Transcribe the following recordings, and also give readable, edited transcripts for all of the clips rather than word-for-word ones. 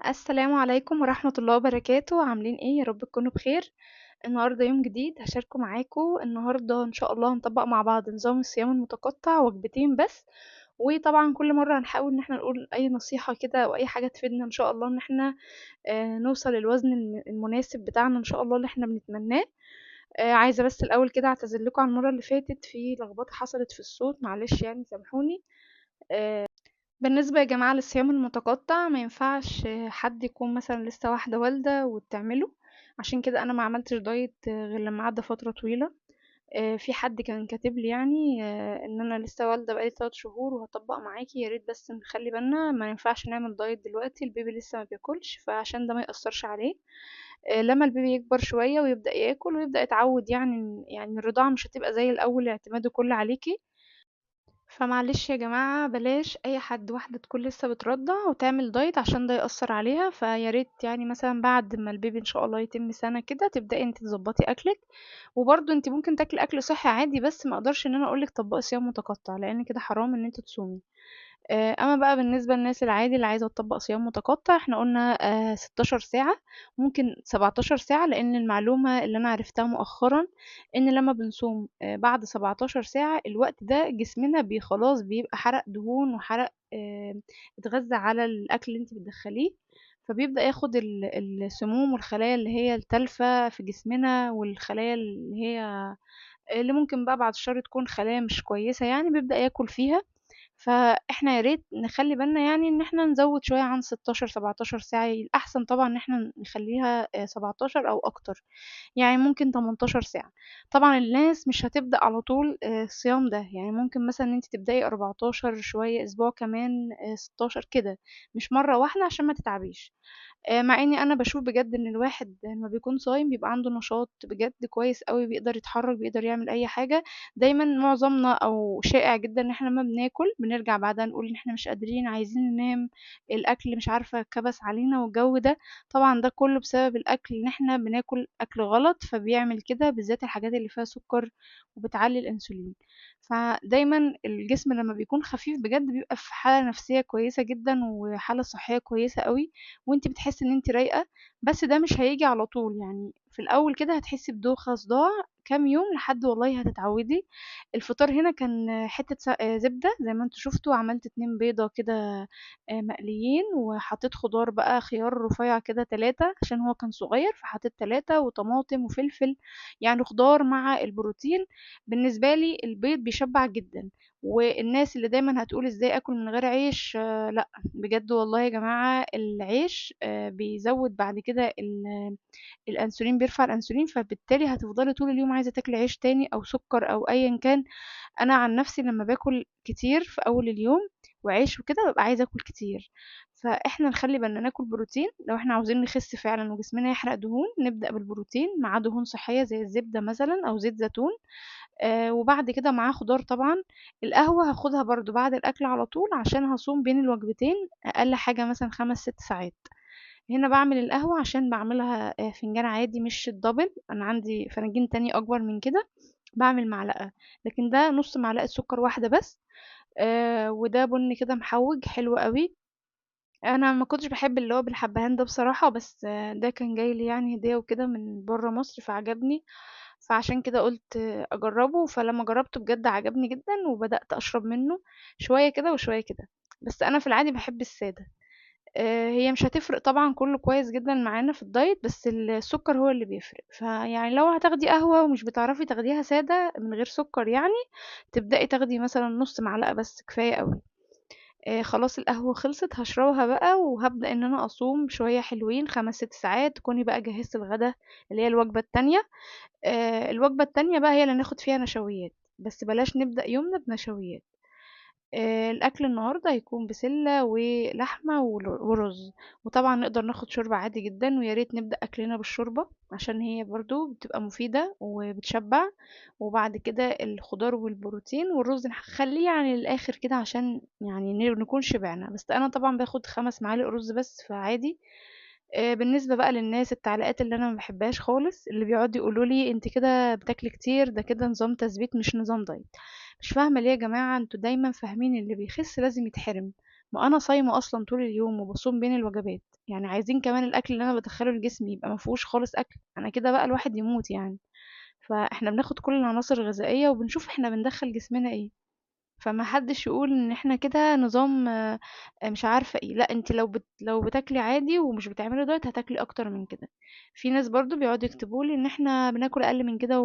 السلام عليكم ورحمة الله وبركاته. عاملين ايه؟ يا رب تكونوا بخير. النهاردة يوم جديد هشاركه معاكم. النهاردة ان شاء الله هنطبق مع بعض نظام الصيام المتقطع، وجبتين بس. وطبعا كل مرة هنحاول ان احنا نقول اي نصيحة كده او اي حاجة تفيدنا ان شاء الله ان احنا نوصل للوزن المناسب بتاعنا ان شاء الله اللي احنا بنتمناه. عايزة بس الاول كده اعتذر لكم عن المرة اللي فاتت، في لخبطة حصلت في الصوت، معلش سامحوني. بالنسبة يا جماعة للصيام المتقطع، ما ينفعش حد يكون مثلا لسه واحدة والدة وتعمله، عشان كده أنا ما عملتش دايت غير لما عدى فترة طويلة. في حد كان كاتب لي إن أنا لسه والدة بقالي 3 شهور وهطبق معاكي، يا ريت بس نخلي بالنا ما ينفعش نعمل دايت دلوقتي، البيبي لسه ما بياكلش، فعشان ده ما يأثرش عليه. لما البيبي يكبر شوية ويبدأ ياكل ويبدأ يتعود، يعني الرضاعة مش هتبقى زي الأول اعتماده كله عليكي. فمعلش يا جماعة، بلاش أي حد واحدة تكون لسه بترضع وتعمل دايت عشان ده يأثر عليها. فيا ريت مثلا بعد ما البيبي إن شاء الله يتم سنة كده تبدأي انت تظبطي أكلك. وبرضه انت ممكن تاكلي أكل صحي عادي، بس ما أقدرش إن أنا أقولك طبقي صيام متقطع، لأن كده حرام إن انت تصومي. أما بقى بالنسبة للناس العادي اللي عايزة تطبق صيام متقطع، احنا قلنا، 16 ساعة، ممكن 17 ساعة، لأن المعلومة اللي أنا عرفتها مؤخرا إن لما بنصوم، بعد 17 ساعة الوقت ده جسمنا خلاص بيبقى حرق دهون وحرق، اتغذى على الأكل اللي انت بتدخليه، فبيبدأ ياخد السموم والخلايا اللي هي التالفة في جسمنا، والخلايا اللي هي اللي ممكن بقى بعد الشر تكون خلايا مش كويسة، بيبدأ ياكل فيها. فاحنا يا ريت نخلي بالنا ان احنا نزود شوية عن 16 17 ساعة. الأحسن طبعا ان احنا نخليها، 17 أو أكتر، ممكن 18 ساعة. طبعا الناس مش هتبدأ على طول، الصيام ده، ممكن مثلا ان انت تبدأي 14 شوية، أسبوع كمان، 16 كده، مش مرة واحدة عشان ما تتعبيش. مع اني انا بشوف بجد ان الواحد لما بيكون صايم بيبقى عنده نشاط بجد كويس قوي، بيقدر يتحرك، بيقدر يعمل اي حاجة. دايما معظمنا او شائع جدا ان احنا لما بناكل بنرجع بعدها نقول ان احنا مش قادرين، عايزين ننام، الاكل مش عارفة كبس علينا والجو ده. طبعا ده كله بسبب الاكل، ان احنا بناكل اكل غلط فبيعمل كده، بالذات الحاجات اللي فيها سكر وبتعلي الانسولين. فدايما الجسم لما بيكون خفيف بجد بيبقى في حالة نفسية كويسة جدا وحالة صحية كويسة قوي، وانت بتحسي ان انت رايقة. بس ده مش هيجي على طول، في الاول كده هتحسي بدوخة صداع كام يوم لحد والله هتتعودي. الفطار هنا كان حتة زبدة زي ما انتوا شفتوا، عملت 2 بيضة كده، مقليين، وحطيت خضار بقى، خيار رفيع كده 3 عشان هو كان صغير فحطيت 3، وطماطم وفلفل، خضار مع البروتين. بالنسبة لي البيض بيشبع جدا، والناس اللي دايما هتقول ازاي اكل من غير عيش، لا بجد والله يا جماعة العيش، بيزود بعد كده الانسولين، بيرفع الانسولين، فبالتالي هتفضلي طول اليوم عايزة تاكلي عيش تاني او سكر او ايا كان. انا عن نفسي لما باكل كتير في اول اليوم وعيش وكده ببقى عايزة اكل كتير. فاحنا نخلي بالنا ناكل بروتين لو احنا عاوزين نخس فعلا وجسمنا يحرق دهون، نبدأ بالبروتين مع دهون صحية زي الزبدة مثلا او زيت زيتون، وبعد كده معاه خضار. طبعا القهوة هاخدها برضو بعد الاكل على طول عشان هصوم بين الوجبتين اقل حاجة مثلا 5-6 ساعات. هنا بعمل القهوة عشان بعملها، فنجان عادي مش الدبل، انا عندي فناجين تاني اكبر من كده بعمل معلقة، لكن ده نص معلقة سكر واحدة بس. وده بن كده محوج حلو قوي. انا ما كنتش بحب اللي هو بالحبهان ده بصراحة، بس ده كان جاي لي هدية وكده من بره مصر فعجبني، فعشان كده قلت اجربه. فلما جربته بجد عجبني جدا، وبدأت اشرب منه شوية كده وشوية كده. بس انا في العادي بحب السادة. هي مش هتفرق طبعا، كله كويس جدا معانا في الدايت، بس السكر هو اللي بيفرق. فيعني لو هتاخدي قهوة ومش بتعرفي تاخديها سادة من غير سكر، تبدأي تاخدي مثلا نص معلقة بس كفاية قوي. خلاص القهوة خلصت، هشربها بقى وهبدأ ان انا اصوم شوية حلوين 5-6 ساعات. تكوني بقى جهزت الغدا اللي هي الوجبة التانية. الوجبة التانية بقى هي اللي ناخد فيها نشويات، بس بلاش نبدأ يومنا بنشويات. الأكل النهاردة هيكون بسلة ولحمة ورز، وطبعا نقدر ناخد شوربة عادي جدا، ويا ريت نبدأ أكلنا بالشوربة عشان هي برضو بتبقى مفيدة وبتشبع. وبعد كده الخضار والبروتين والرز نخليه للآخر كده عشان نكون شبعنا. بس أنا طبعا باخد 5 معالق رز بس فعادي. بالنسبة بقى للناس التعليقات اللي أنا ما بحبهاش خالص، اللي بيقعدوا يقولوا لي انت كده بتاكلي كتير، ده كده نظام تثبيت مش نظام دايت. مش فاهمة ليه يا جماعة انتوا دايما فاهمين اللي بيخس لازم يتحرم. ما انا صايمه اصلا طول اليوم وبصوم بين الوجبات، يعني عايزين كمان الاكل اللي انا بدخله لجسمي يبقى ما فيهوش خالص اكل؟ انا كده بقى الواحد يموت يعني. فاحنا بناخد كل العناصر الغذائية وبنشوف احنا بندخل جسمنا ايه. فما حدش يقول ان احنا كده نظام مش عارفه ايه. لا، انت لو بتاكلي عادي ومش بتعملي diet هتاكلي اكتر من كده. في ناس برضو بيقعدوا يكتبوا لي ان احنا بناكل اقل من كده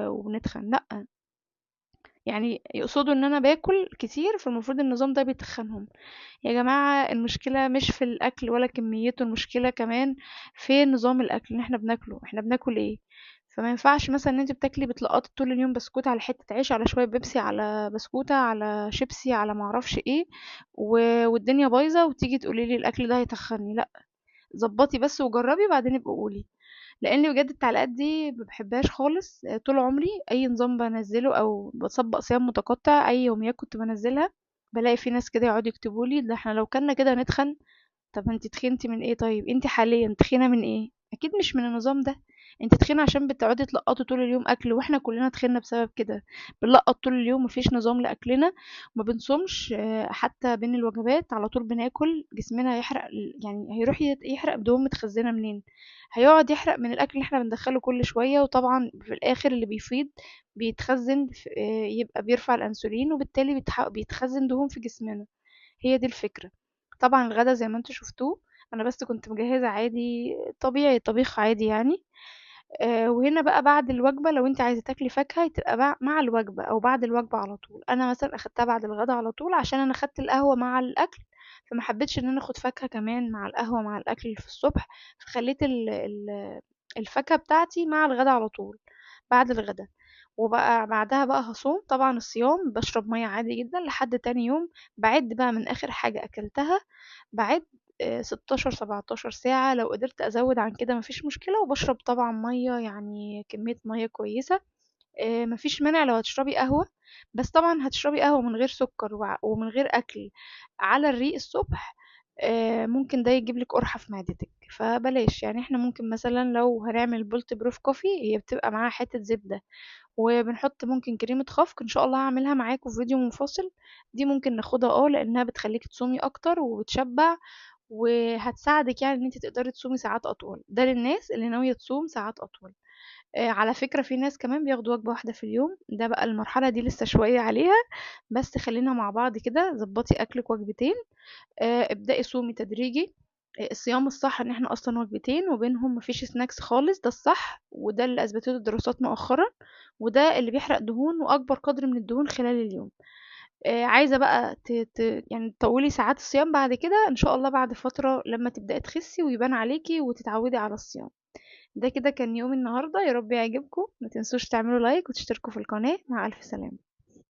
وبنتخن. لا، يعني يقصدوا ان انا باكل كتير فالمفروض النظام ده بيتخنهم. يا جماعة المشكلة مش في الاكل ولا كميته، المشكلة كمان في نظام الاكل اللي احنا بناكله، احنا بناكل ايه. فما ينفعش مثلا ان انت بتاكلي بتلقطي طول اليوم بسكوت على حتة عيش على شوية بيبسي على بسكوته على شيبسي على معرفش ايه والدنيا بايظة، وتيجي تقولي لي الاكل ده هيتخني. لا، ظبطي بس وجربي بعدين ابقي قولي، لان بجد التعليقات دي ما بحبهاش خالص. طول عمري اي نظام بنزله او بطبق صيام متقطع، اي يوميات كنت بنزلها بلاقي في ناس كده يقعدوا يكتبوا لي ده احنا لو كنا كده هنتخن. طب انت تخنتي من ايه؟ طيب انت حاليا تخينة من ايه؟ اكيد مش من النظام ده. انت تخينة عشان بتقعدي تلقطي طول اليوم اكل، واحنا كلنا تخنا بسبب كده، بنلقط طول اليوم، مفيش نظام لاكلنا، ما بنصومش، حتى بين الوجبات على طول بناكل. جسمنا هيحرق، يعني هيروح يحرق دهون متخزنه منين؟ هيقعد يحرق من الاكل اللي احنا بندخله كل شوية، وطبعا في الاخر اللي بيفيض بيتخزن يبقى بيرفع الانسولين، وبالتالي بيتخزن دهون في جسمنا. هي دي الفكرة. طبعا الغدا زي ما انتوا شفتوه انا بس كنت مجهزة عادي طبيعي، طبيخ عادي يعني. وهنا بقى بعد الوجبة لو انت عايزه تاكلي فاكهة تبقى مع الوجبة او بعد الوجبة على طول. انا مثلا اخدتها بعد الغدا على طول عشان انا اخدت القهوة مع الاكل، فما حبيتش ان انا اخد فاكهة كمان مع القهوة مع الاكل في الصبح، فخليت الفاكهة بتاعتي مع الغدا على طول بعد الغدا. وبقى بعدها بقى هصوم. طبعا الصيام بشرب مية عادي جدا لحد تاني يوم، بعد بقى من اخر حاجة اكلتها بعد 16 17 ساعة، لو قدرت ازود عن كده مفيش مشكلة. وبشرب طبعا مية، يعني كمية مية كويسة. مفيش مانع لو هتشربي قهوة، بس طبعا هتشربي قهوة من غير سكر ومن غير اكل على الريق الصبح، ممكن ده يجيب لك قرحة في معدتك، فبلاش. يعني احنا ممكن مثلا لو هنعمل bulletproof coffee هي بتبقى معاها حتة زبدة، وبنحط ممكن كريمة خفق، ان شاء الله هعملها معاكم في فيديو منفصل، دي ممكن ناخدها لانها بتخليك تصومي اكتر وبتشبع وهتساعدك يعني ان انت تقدري تصومي ساعات اطول. ده للناس اللي ناوية تصوم ساعات اطول. على فكرة في ناس كمان بياخدوا وجبة واحدة في اليوم، ده بقى المرحلة دي لسه شوية عليها، بس خلينا مع بعض كده. ظبطي اكلك وجبتين، ابدأي صومي تدريجي. الصيام الصح ان احنا اصلا وجبتين وبينهم مفيش سناكس خالص، ده الصح وده اللي اثبتته الدراسات مؤخرا، وده اللي بيحرق دهون واكبر قدر من الدهون خلال اليوم. عايزه بقى تطولي ساعات الصيام بعد كده ان شاء الله بعد فترة لما تبداي تخسي ويبان عليكي وتتعودي على الصيام. ده كده كان يوم النهارده، يا رب يعجبكم. ما تنسوش تعملوا لايك وتشتركوا في القناة. مع الف سلامه.